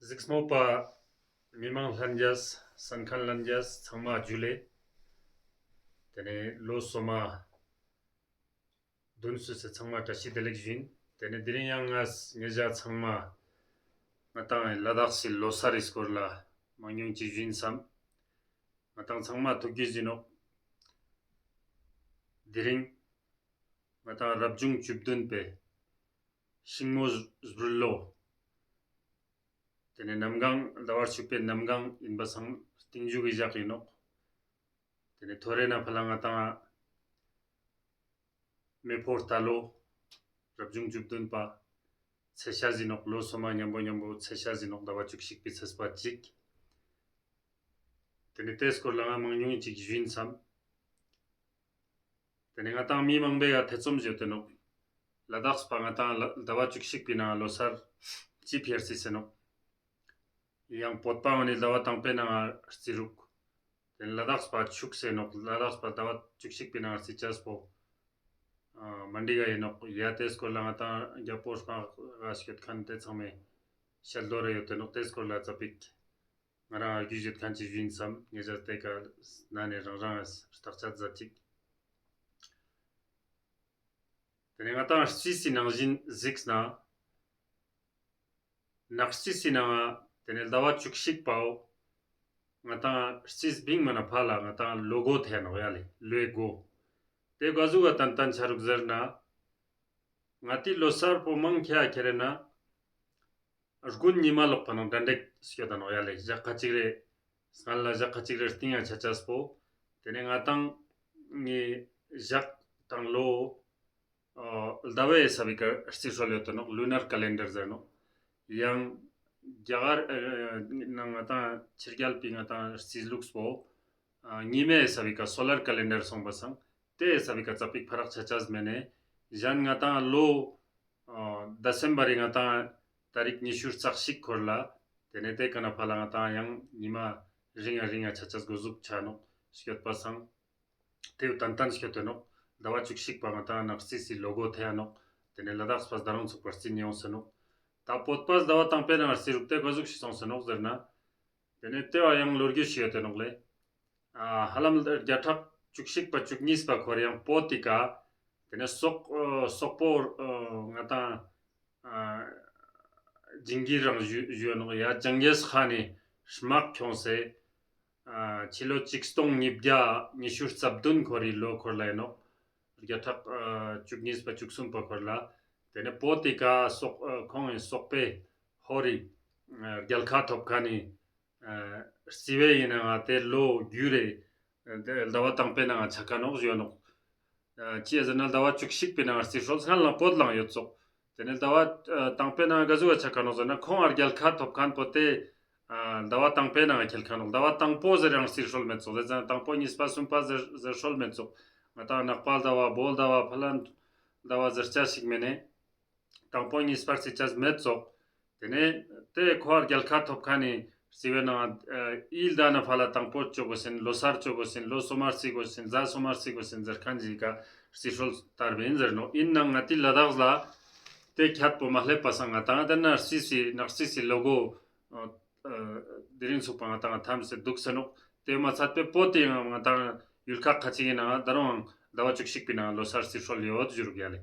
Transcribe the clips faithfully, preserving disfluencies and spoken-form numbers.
གཟིགས་མོ་པ་མི་མང་ལྷན་རྒྱས་གསན་མཁན་ལྷན་རྒྱས་ཚང་མ་ཇུ་ལེ། ཏེ་ནེ་ལོ་སོ་མ་བདུན་སུ་སེ་ཚང་མ་བཀྲ་ཤིས་བདེ་ལེགས་ཞུ་ཡིན། ཏེ་ནེ་དེ་རིང་ཡང་ངས་ཉེ་ཞ་ཚང་མ་ང་ཏང་ལ་དྭགས་སི་ལོ་གསར་རི་སྐོར་ལ་མང་ཉུང་ཅིག་ཞུ་ཡིན་སམ། ང་ཏང་ཚང་མ་ཐུགས་རྒྱུས་ཡིན་ནོག། དེ་རིང་ང་ཏང་རབ་བྱུང་བཅུ་བདུན་པའི་ཤིང་མོ་སྦྲུལ་ལོ། ཏེ་ནེ་གནམ་གང་ཟླ་བ་བཅུ་པའི་གནམ་གང་ཡིན་པ་སང་རྟིང་མཇུག་གི་ཞག་ཡིན་ནོག། ཏེ་ནེ་ཐོ་རེ་ནེ་ཕར་ལ་ང་ཏང་མེ་ཕོ་རྟ་ལོ་རབ་བྱུང་བཅུ་བདུན་པ་ཚེས་ཞག་ཡིན་ནོག། ལོ་སོ་མ་ཉམ་པོ་ཉམ་པོ་ཚེས་ཞག་ཡིན་ནོག། ཟླ་བ་བཅུ་གཅིག་པའི་ཚེས་པ་གཅིག། ཏེ་ནེ་ཏེའི་སྐོར་ལ་ང་མང་ཉུང་ཅིག་ཞུ་ཡིན་སམ། ཏེ་ནེ་ང་ཏང་མི་མང་པོའི་ཡ་ཐེ་ཚོམ་ཡོད་དེ་ནོག། ལ་དྭགས་པ་ང་ཏང་ལ་ཟླ་བ་བཅུ་གཅིག་པའི་ནང་ལོ་གསར་ཅི་ཕིའ་རྩི་སེ་ནོག། ཡང་བོད་པ་འོ་ནི་ཟླ་བ་དང་པོའི་ནང་རྩི་རུག། ཏེ་ནེ་ལ་དྭགས་པ་ཕྱུགས་སེ་ནོག། ལ་དྭགས་པ་ཟླ་བ་བཅུ་གཅིག་པའི་ནང་རྩི་ཅེས་པོ་ཨ་མ་འགྲིག་ག་ཡིན་ནོག། ཡ་ཏེའི་སྐོར་ལ་ང་ཏང་རྒྱལ་པོ་དམག་ག་སྐྱོད་མཁན་ཏེ་ཚང་མའི་ཤད་ལོ་རེ་ཡོད་དེ་ནོག། ཏེའི་སྐོར་ལ་ཙ་པིག་ང་རང་ཨར་གྱུ་ཡོད་མཁན་ཅིག་ཞུ་ཡིན་སམ། ཉེ་ཞ་ཏེ་ཀ་ན་ནེ་རང་རང་བརྟག་དཔྱད་མཛད་ཅིག། ཏེ་ནེ་ང་ཏང་རྩིས་སི་ནང་བཞིན་གཟིགས་ན་ནག་རྩིས་སི་ནང་ང་ཏེ་ནེ་ཟླ་བ་བཅུ་གཅིག་པའོ། ང་ཏང་རྩིས་བིང་མ་ནེ་ཕར་ལ་ང་ཏང་ལོ་འགོ་ཐེ་ནོག་ཡ་ལེ། ལོའི་འགོ། ཏེ་ག་ཟུག་ག་ཏན་ཏན་ཆ་རུག་ཟེར་ན། ང་ཏི་ལོ་གསར་པོ་མང་ཁྱེར་ཁྱེར་ན། དགུན་ཉི་མ་ལོག་པ་ནང་དྲན་དྲེག་སྐྱོད་ད་ནོག་ཡ་ལེ། ཞག་ཁ་ཅིག་རེ་སྔན་ལ་ཞག་ཁ་ཅིག་རེ་རྟིང་ཡ་ཆ་ཅེས་པོ། ཏེ་ནེ་ང་ཏང་ངི་ཞག་དང་ལོ་ཨ་ཟླ་བའི་ས་བི་ཀ་རྩི་སྲོལ་ཡོད་དེ་ནོག། ལུ་ནར་ཀ་ལེན་ཌར་ཟེར་ནོག། ཡང་རྒྱ་གར་ཨ་ནང་ང་ཏང་ཕྱི་རྒྱལ་པའི་ང་ཏང་རྩིས་ལུགས་པོ་ཨ་ཉི་མའི་ས་བི་ཀ་སོ་ལར་ཀ་ལེན་ཌར་སོང་པ་སང་ཏེའི་ས་བི་ཀ་ཙ་པིག་ཕ་རག་ཆ་ཅེས་མེ་ནེ། གཞན་ང་ཏང་ལོ་ཨ་ཌི་སེམ་བར་རི་ང་ཏང་ཏ་རིག་ཉི་ཤུ་རྩ་གཅིག་འཁོར་ལ། ཏེ་ནེ་ཏེ་ཀ་ནེ་ཕར་ལ་ང་ཏང་ཡང་ཉི་མ་རིང་ང་རིང་ང་ཆ་ཅེས་གོ་ཟུག་ཆ་ནོག་སྐྱོད་པ་སང་། ཏེ་བོ་ཏན་ཏན་སྐྱོད་དེ་ནོག། ཟླ་བ་བཅུ་གཅིག་པ་ང་ཏང་ནག་རྩིས་སི་ལོ་འགོ་ཐེ་ཡ་ནོག། ཏེ་ནེ་ལ་དྭགས་པ་ཟླ་རང་ཚུགས་པ་རྩི་ནི་ཡོང་སེ་ནོག། ད་བོད་པ་ཟླ་བ་དང་པོའི་ནང་རྩི་རུག། ཏེ་ག་ཟུག་ཞིག་སོང་སེ་ནོག་ཟེར་ན། ཏེ་ནེ་ཏེ་བོ་ཡང་ལོ་རྒྱུས་ཤིག་ཡོད་དེ་ནོག་ལེ། ཨ་ཧ་ལམ་བརྒྱ་ཕྲག་བཅུ་གཅིག་པ་བཅུ་གཉིས་པ་འཁོར་ཡང་བོད་ཏེ་ཀ། ཏེ་ནེ་སོག་ཨ་སོག་པོ་ཨ་ང་ཏང་ཨ་ཇིང་གིར་རང་ཞུ་ཞུ་ནོག་ཡ། ཇང་གེས་ཁཱན་ནི་དམག་ཁྱོངས་སེ། ཨ་ཕྱི་ལོ་ཆིག་སྟོང་ཉིས་བརྒྱ་ཉི་ཤུ་རྩ་བདུན་འཁོར་རི་ལོ་འཁོར་ལ་ཡིན་ནོག། བརྒྱ་ཕྲག་ཨ་བཅུ་གཉིས་པ་བཅུ་གསུམ་པ་འཁོར་ལ། ཏེ་ནེ་བོད་ཏེ་ཀ་སོག་ཨ་ཁོང་ངི་སོག་པོའི་ཧོར་རི་ཨ་རྒྱལ་ཁ་ཐོབ་ཁན་ནི་ཨ་རྩི་བའི་ཡིན་ན་ང་ཏེ་ལོ་རྒྱུས་རེ་ཨ་ཏེ་ཟླ་བ་དང་པོའི་ནང་ང་ཆ་ཁན་ནོག་ཞུ་ནོག། ཨ་ཅི་ཟེར་ན་ཟླ་བ་བཅུ་གཅིག་པའི་ནང་ང་རྩི་སྲོལ་སྔན་ལ་བོད་ལའང་ཡོད་ཙོག། ཏེ་ནེ་ཟླ་བ་ཨ་དང་པོའི་ནང་ང་ག་ཟུག་ག་ཆ་ཁན་ནོག་ཟེར་ན་ཁོང་ང་རྒྱལ་ཁ་ཐོབ་ཁན་པོ་ཏེ་ཨ་ཟླ་བ་དང་པོའི་ནང་ང་ཁེལ་ཁན་ནོག། ཟླ་བ་དང་པོ་ཟེར་ཡང་རྩི་སྲོལ་མེད་ཙོག། ཟེར་ཙང་དང་པོ་གཉིས་པ་གསུམ་པ་ཟེར་ཟེར་སྲོལ་མེད་ཙོག། ང་ཏང་ནག་པ་ཟླ་བ་བོད་ཟླ་བ་ཕ་ལན་ཟླ་བ་ཟེར་ཆ་ཞིག་མེད་ནེ། དང་པོ་གཉིས་པ་རྩི་ཆ་མེད་ཙོག། ཏེ་ནེ་ཏེ་ཁོ་རྒྱལ་ཁ་ཐོབ་ཁན་ནི་རྩི་བའི་ནང་ཨ་ཨི་ཟླ་ནེ་ཕར་ལ་དང་པོ་ཅོ་གོས་ཟེར་ན་ལོ་གསར་ཅོ་གོས་ཟེར་ན་ལོ་སོ་མ་རྩི་གོས་ཟེར་ན་ཟླ་སོ་མ་རྩི་གོས་ཟེར་ན་ཟེར་ཁན་ཞིག་ག་རྩི་སྲོལ་དར་བ་ཡིན་ཟེར་ནོག། ཡིན་ནའང་ང་ཏི་ལ་དྭགས་ལ་ཏེ་ཁྱད་པོ་མ་སླེབས་པ་སང་ང་ཏང་ཏེ་ན་རྩིས་སི་ནག་རྩིས་སི་ལོ་འགོ་ཨ་ཨ་དེ་རིང་ཚུགས་པ་ང་ཏང་ཐམས་སེ་དུག་སེ་ནོག། ཏེ་མ་ཚད་པའི་བོད་ཏེ་ཡང་ང་ཏང་ཡུལ་ཁག་ཁ་ཅིག་གི་ནང་ད་རུང་ཟླ་བ་བཅུ་གཅིག་པའི་ནང་ལོ་གསར་རྩི་སྲོལ་ཡོད་ཞུ་རུག་ཡ་ལེ།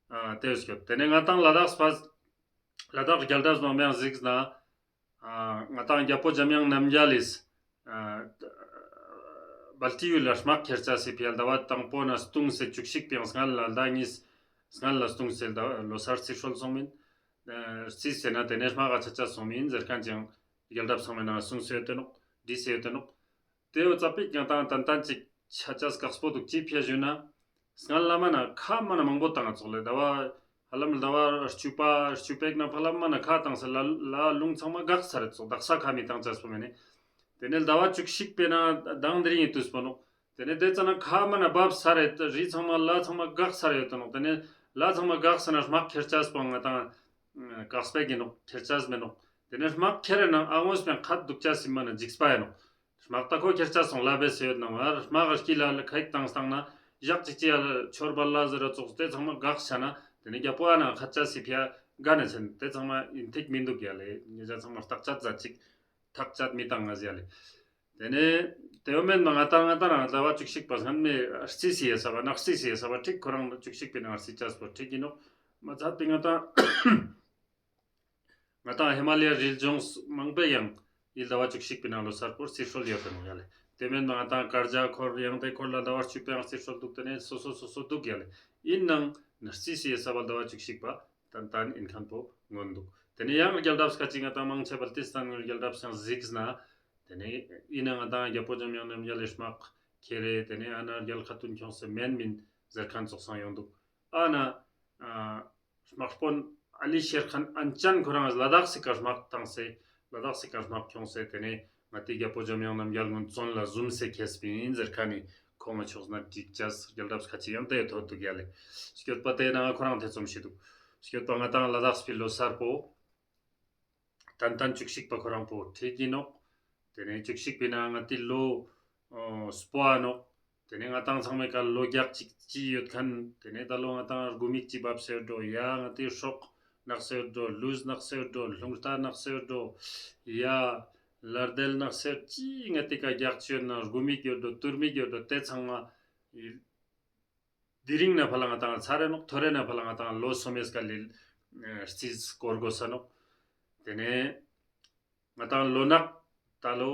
ཨ་ཏེ་བོ་སྐྱོད། ཏེ་ནེ་ང་ཏང་ལ་དྭགས་པ་ལ་དྭགས་རྒྱལ་རབས་ནང་མ་ཡང་གཟིགས་ན་ཨ་ང་ཏང་རྒྱལ་པོ་འཇམ་དབྱངས་རྣམ་རྒྱལ་ལིས་ཨ་སྦལ་ཏི་ཡུལ་ལ་དམག་ཁྱེར་ཆ་སི་ཕི་ཡ་ཟླ་བ་དང་པོ་ནེ་སྟུངས་སེ་བཅུ་གཅིག་པའི་སྔན་ལ་ཟླ་གཉིས་སྔན་ལ་སྟུངས་སེ་ཟླ་ལོ་གསར་རྩི་སྲོལ་སོང་མིན། ཨ་རྩིས་ཟེར་ན་ཏེ་ནེ་དམག་ག་ཆ་ཆ་སོང་མིན་ཟེར་ཁན་ཅིག་རྒྱལ་རབས་ཚང་མའི་ནང་གསུངས་སེ་ཡོད་དེ་ནོག། བྲིས་སེ་ཡོད་དེ་ནོག། ཏེ་བོ་ཙ་པིག་ང་ཏང་ཏན་ཏན་ཅིག་ཆ་ཆ་དཀགས་པོ་དུག། ཅི་ཕི་ཡ་ཞུ་ན་སྔན་ལ་མ་ནེ་ཁ་མ་ནེ་མང་པོ་བཏང་ཙོག་ལེ། ཟླ་བ་ཧ་ལམ་ཟླ་བ་བཅུ་པ་བཅུ་པའི་ནང་ཕ་ལ་མ་ནེ་ཁ་བཏང་སེ་ལ་ལ་ལུང་ཚང་མ་འགག་ཚར་རེ་ཙོག། དག་ས་ཁ་མི་བཏང་ཆ་སོ་མེ་ནེ། ཏེ་ནེ་ཟླ་བ་བཅུ་གཅིག་པའི་ནང་མདང་དེ་རིང་ཡིན་དུས་པོ་ནོག། ཏེ་ནེ་ཏེ་ཙ་ན་ཁ་མ་ནེ་བབས་ཚར་རེ་རི་ཚང་མ་ལ་ཚང་མ་འགག་ཚར་རེ་ཡོད་དེ་ནོག། ཏེ་ནེ་ལ་ཚང་མ་འགག་ས་ན་དམག་ཁྱེར་ཆ་སོང་ང་ཏང་དཀགས་པོ་ཡིན་ནོག། ཁྱེར་ཆ་མེད་ནོག། ཏེ་ནེ་དམག་ཁྱེར་རེ་ནང་ཨ་ངོས་པའི་ཁ་དུག་ཆ་སི་མ་ནེ་འཇིགས་པ་ཡིན་ནོག། དམག་ད་ཁོ་ཁྱེར་ཆ་སོང་ལ་བེ་སེ་ཡོད་ནང་ང་དམག་གི་དཀྱིལ་ལ་ཁ་ཡིག་བཏང་སྟངས་ན་ཞག་ཅིག་ཅི་ཡ་ཆོར་བ་ལ་ཟེར་ར་ཙོགས་ཏེ་ཚང་མ་འགག་ཆ་ན་ཏེ་ནེ་རྒྱལ་པོ་ཨ་ན་ཁ་ཆ་སི་ཕི་ཡ་ ག་ནེ་ཆེན་དེ་ཚང་མ་ཡིན་ཐིག་མི་འདུག་ཡ་ལེ། ཉེ་ཆ་ཚང་མ་ཐག་ཆད་ཛད་ཅིག་ཐག་ཆད་མི་བཏང་ང་ཟེར་ཡ་ལེ། དེ་ནེ་དེ་བོ་མེན་ན་ང་ཏང་ང་ཏང་རང་ཟླ་བ་བཅུ་གཅིག་པ་སྔན་མེ་རྩིས་སི་ཡེ་ས་བ་ནག་རྩིས་སི་ཡེ་ས་བ་ཁྲིག་ཁོ་རང་བཅུ་གཅིག་པའི་ནང་རྩིས་ཆ་སྤོ་ཁྲིག་ཡིན་ནོག་མ་ཚད་པའི་ང་ཏང་ང་ཏང་ཧི་མ་ལ་ཡའི་རི་ལྗོངས་མང་པོ་ཡང་ཡིན་ཟླ་བ་བཅུ་གཅིག་པའི་ནང་ལོ་གསར་པོ་རྩིས་སྲོལ་ཡོད་དེ་ནོག་ཡ་ལེ། དེ་མེན་ན་ང་ཏང་དཀར་ཇ་འཁོར་ཡང་དེ་འཁོར་ལ་ཟླ་བ་བཅུ་པའི་ཡང་རྩིས་སྲོལ་འདུག་དེ་ནེ་སོ་སོ་སོ་སོ་འདུག་ཡ་ལེ། ཡིན་ནང་ན་རྩིས་སི་ཡེ་ས་བ་ཟླ་བ་བཅུ་གཅིག་པ་ཏན་ཏན་ཡིན་མཁན་པོ་མངོན་འདུག་དེ་ནེ་ཡང་རྒྱལ་རབས་ཁ་ཅིག་ང་ཏང་མང་ཆེ་བ་ཏིས་ཏན་ངི་རྒྱལ་རབས་ཡང་གཟིགས་ན། དེ་ནེ་ཡིན་ན་ང་ཏང་རྒྱལ་པོ་འཇམ་དབྱངས་རྣམ་རྒྱལ་ལི་དམག་ཁྱེར་རེ་དེ་ནེ་ཨ་ན་རྒྱལ་ཁ་ཐུན་ཁྱོངས་སེ་མེན་མིན་ཟེར་མཁན་ཙོགས་སང་ཡོང་འདུག་ཨ་ན་ཨ་དམག་དཔོན་ཨ་ལི་ཤེར་ཁན་ཨན་ཅན་ཁོ་རང་ལ་དྭགས་སི་ཀ་དམག་བཏང་སེ་ལ་དྭགས་སི་ཀ་དམག་ཁྱོངས་སེ་དེ་ནེ་ང་ཏི་རྒྱལ་པོ་འཇམ་དབྱངས་རྣམ་རྒྱལ་ངོ་བཙོན་ལ་ཟུམ་སེ་ཁྱེར་སེ་ཡིན་ཟེར་མཁན་ནི་ཁོང་ང་ཕྱོགས་ན་འགྲིག་ཅེས་རྒྱལ་རབས་ཁ་ཅིག་ཡང་དེ་ཐོག་འདུག་ཡ་ལེ། སྐྱོད་པ་དེ་ནང་ཁོ་རང་ཐེ་ཚོམ་ཤེས་འདུག་སྐྱོད་པ་ང་ཏང་ལ་དྭགས་པའི་ལོ་གསར་པོ་ཏན་ཏན་བཅུ་གཅིག་པ་ཁོ་རང་པོ་ཁྲིག་ཡིན་ནོག་དེ་ནེ་བཅུ་གཅིག་པའི་ནང་ང་ཏི་ལོ་ཨོ་སྤོ་བ་ནོག་དེ་ནེ་ང་ཏང་ཚང་མའི་ཀ་ལོ་རྒྱག་ཅིག་ཅི་ཡོད་མཁན། དེ་ནེ་ད་ལོ་ང་ཏང་དགུ་མིག་ཅི་བབས་སེ་འགྲོ་ཡ། ང་ཏི་སྲོག་ནག་སེ་འགྲོ། ལུས་ནག་སེ་འགྲོ། རླུང་རྟ་ནག་སེ་འགྲོ་ཡ། ལར་དལ་ནག་སེ་ཅི་ང་ཏི་ཀ་རྒྱག་ཅི་ཡོད་ན་དགུ་མིག་ཡོད་འགྲོ། དུར་མིག་ཡོད་འགྲོ། དེ་ཚང་མ་དེ་རིང་ནེ་ཕར་ལ་ང་ཏང་ཚར་རེ་ནོག་ཐོ་རེ་ནེ་ཕར་ལ་ང་ཏང་ལོ་སོ་མེ་སྐལ་ལི་རྩིས་སྐོར་དགོས་ས་ནོག་དེ་ནེ་ང་ཏང་ལོ་ནག་ད་ལོ་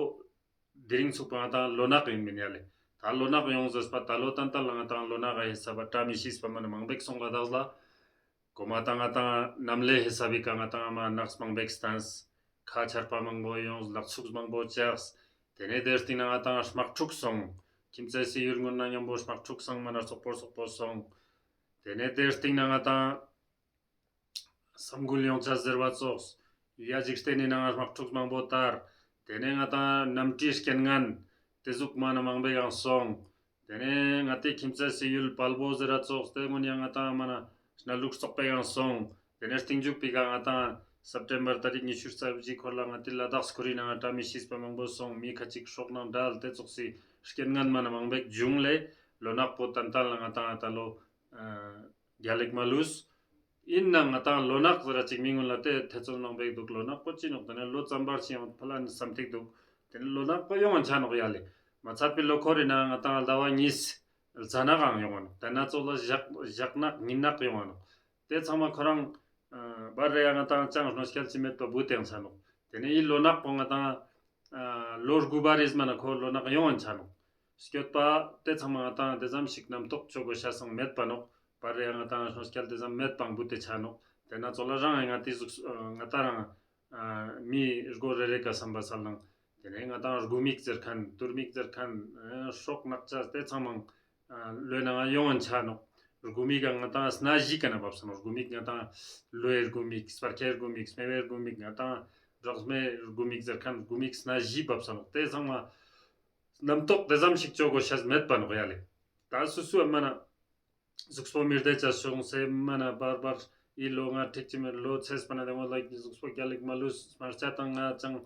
དེ་རིང་ཚུགས་པ་ང་ཏང་ལོ་ནག་ཡིན་མིན་ཡ་ལེ། ད་ལོ་ནག་ཡོང་ཟེར་པ་ད་ལོ་ཏན་ཏན་ལ་ང་ཏང་ལོ་ནག་ཧེ་ས་བ་བཀྲ་མི་ཤིས་པ་མ་ནེ་མང་པོ་སོང་ལ་དྭགས་ལ། གོ་མ་ཏང་ང་ཏང་ནམ་ལེ་ཧེ་ས་བི་ཀ་ང་ཏང་མ་ནག་མང་པོ་སྟན། ཁ་ཆར་པ་མང་པོ་ཡོང་། ལག་ཚུགས་མང་པོ་ཆགས། དེ་ནེ་དེ་སྟིང་ན་ང་ཏང་དམག་འཁྲུག་སོང་། ཁྱིམ་མཚེས་སི་ཡུལ་ངོ་ན་མཉམ་པོ་དམག་འཁྲུག་སོང་མ་ནེ་སོག་པོ་སོག་པོ་སོང་། དེ་ནེ་དེ་སྟིང་ན་ང་ཏང་ས་འགུལ་ཡོང་ཆ་ཟེར་བ་ཙོགས། ཡ་འཇིག་རྟེན་ནི་ནང་དམག་འཁྲུག་མང་པོ་དར། དེ་ནེ་ང་ཏང་གནམ་གྲུའི་རྐྱེན་ངན་དེ་ཟུག་མ་ནེ་མང་པོ་ཡང་སོང་། དེ་ནེ་ང་ཏི་ཁྱིམ་མཚེས་སི་ཡུལ་དཔལ་པོ་ཟེར་ར་ཙོགས་དེ་སྔོན་ཡང་ང་ཏང་མ་ནེ་གནས་ལུགས་བཙོག་པོ་ཡང་སོང་། དེ་ནེ་སྟིང་མཇུག་པི་ཀ་ང་ཏང་སེབ་ཊེམ་བར་ཏ་རིག་ཉི་ཤུ་རྩ་བཞི་འཁོར་ལ་ང་ཏི་ལ་དྭགས་ཁོར་རི་ནང་བཀྲ་མི་ཤིས་པ་མང་པོ་སོང་། མི་ཁ་ཅིག་སྲོག་ནང་བྲལ། དེ་ཙོགས་སི་རྐྱེན་ངན་མ་ནེ་མང་པོ་བྱུང་ལེ། ལོ་ནག་པོ་ཏན་ཏན་ལ་ང་ཏང་ད་ལོ་རྒྱལ་ལེགས་མ་ལུས། ཡིན་ནའང་ང་ཏང་ལོ་ནག་ཟེར་ར་ཅིག་མི་ངོ་ལ་དེ་ཐེ་ཚོམ་ནང་བེག་འདུག་ལོ་ནག་པོ་ཅི་ནོག་དེ་ནེ་ལོ་ཙམ་པར་ཅི་ཡང་ཕ་ལ་ནི་བསམ་ཐིག་འདུག་དེ་ནེ་ལོ་ནག་པོ་ཡོང་ང་ཆ་ནོག་ཡ་ལེ། མ་ཚད་པའི་ལོ་འཁོར་རི་ནང་ང་ཏང་ཟླ་བ་གཉིས་ལྩ་ནག་ཡང་ཡོང་ང་ནོག་དེ་ནེ་ཙོགས་ལ་ཞག་ཞག་ནག་ཉིན་ནག་ཡོང་ང་ནོག་དེ་ཚང་མ་ཁོ་རང་བར་རེ་ཡ་ང་ཏང་ཅང་གནོད་སྐྱེལ་ཅི་མེད་པ་བུད་དེ་ཡང་ཆ་ནོག་དེ་ནེ་ཡི་ལོ་ནག་པོ་ང་ཏང་ལོ་དགུ་པ་རེས་མ་ནེ་ཁོ་ལོ་ནག་ཡོང་ང་ཆ་ནོག་སྐྱོད་པ་དེ་ཚང་མ་ང་ཏང་དེ་ཙམ་ཞིག་རྣམ་རྟོག་ཅོ་དགོས་ཤ་སང་མེད་པ་ནོག་བར་རེ་ཡ་ང་ཏང་གནོད་སྐྱེལ་དེ་ཙམ་མེད་པ་བུད་དེ་ཆ་ནོག་དེ་ནེ་ཙོགས་ལ་རང་ང་ཏི་ཟུག་ང་ཏང་རང་མི་སྒོ་རེ་རེ་ཀ་བསམ་པ་སལ་ནང་དེ་ནེ་ང་ཏང་དགུ་མིག་ཟེར་མཁན་དུར་མིག་ཟེར་མཁན་སྲོག་ནག་ཅེས་དེ་ཚང་མ་ལོའི་ནང་ཡོང་ང་ཆ་ནོག་དགུ་མིག་ག་ང་ཏང་སྣ་བཞི་ཀ་ནེ་བབས་ས་ནོག་དགུ་མིག་ང་ཏང་ལོའི་དགུ་མིག་སྤར་ཁའི་དགུ་མིག་སྨེ་བའི་དགུ་མིག་ང་ཏང་སྦྲག་སྨེ་དགུ་མིག་ཟེར་མཁན་དགུ་མིག་སྣ་བཞི་བབས་ས་ནོག་དེ་ཚང་མ་རྣམ་རྟོག་དེ་ཙམ་ཞིག་ཅོ་དགོས་ཤ་མེད་པ་ནོག་ཡ་ལེ། ད་སུ་སུ་མ་ནེ་གཟུགས་པོ་མི་བདེ་ཆ་སོང་སེ་མ་ནེ་བར་བར་ཡི་ལོ་ང་ཁྲིག་ཅི་མེད་ལོ་ཚེས་པ་ནེ་དེ་མོ་ལ་གཟུགས་པོ་རྒྱལ་ལེགས་མ་ལུས་སྨན་ཆ་དང་ང་ཅང་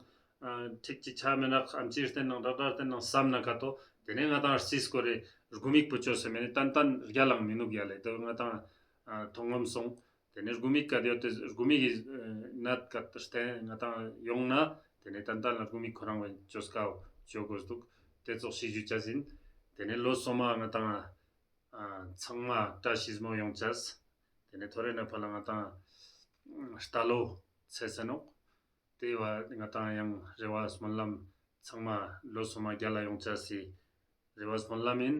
ཁྲིག་ཅི་ཆ་མེད་ནག་ཨམ་ཅི་བསྟེན་ནང་ཌག་ཌར་བསྟེན་ནང་བསམ་ན་ཀ་ཏོ་དེ་ནེ་ང་ཏང་རྩིས་སྐོར་རེ་དགུ་མིག་པོ་ཅོས་སེ་མེད་ནི་ཏན་ཏན་རྒྱལ་ལང་མི་ནུག་ཡ་ལེ། དེ་ང་ཏང་མཐོང་ངམ་སོང་། དེ་ནེ་དགུ་མིག་ག་དེ་ཡོད་དེ་དགུ་མིག་གི་ནད་ཀ་བསྟེན་ང་ཏང་ཡོང་ན་དེ་ནེ་ཏན་ཏན་ལ་དགུ་མིག་ཁོ་རང་བའི་ཅོས་ཀའོ་ཅོ་དགོས་འདུག་དེ་ཙོགས་ཤིག་ཞུ་ཅེས་ཡིན། དེ་ནེ་ལོ་སོ་མ་ང་ཏང་ཚང་མ་བཀྲ་ཤིས་མོ་ཡོང་ཅེས། དེ་ནེ་ཐོ་རེ་ནེ་ཕར་ལ་ང་ཏང་རྟ་ལོ་ཚེས་ཟེར་ནོག་དེ་བ་ང་ཏང་ཡང་རེ་བ་སྨོན་ལམ་ཚང་མ་ལོ་སོ་མ་རྒྱལ་ལ་ཡོང་ཅེས་སི་རེ་བ་སྨོན་ལམ་ཡིན།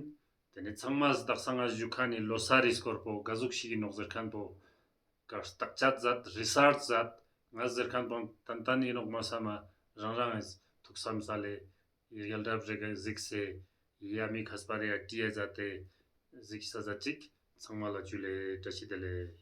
དེ་ནེ་ཚང་མ་བདག་ས་ང་ཞུ་མཁན་ནི་ལོ་གསར་རི་སྐོར་པོ་ག་ཟུག་ཞིག་ཡིན་ནོག་ཟེར་མཁན་པོ་ག་བརྟག་དཔྱད་མཛད་རི་སར་ཆ་མཛད་ང་ཟེར་མཁན་པོ་ཏན་ཏན་ཡིན་ནོག་མ་བསམ་མ་རང་རང་ངི་ཐུགས་བསམ་སལ་ལེ། ཡི་རྒྱལ་རབས་རེ་ག་གཟིགས་སེ་ཡ་མི་མཁས་པ་རེ་ཡ་ཏྲི་ཡ་མཛད་དེ་གཟིགས་ས་མཛད་ཅིག་ཚང་མ་ལ་ཇུ་ལེ། བཀྲ་ཤིས་བདེ་ལེགས།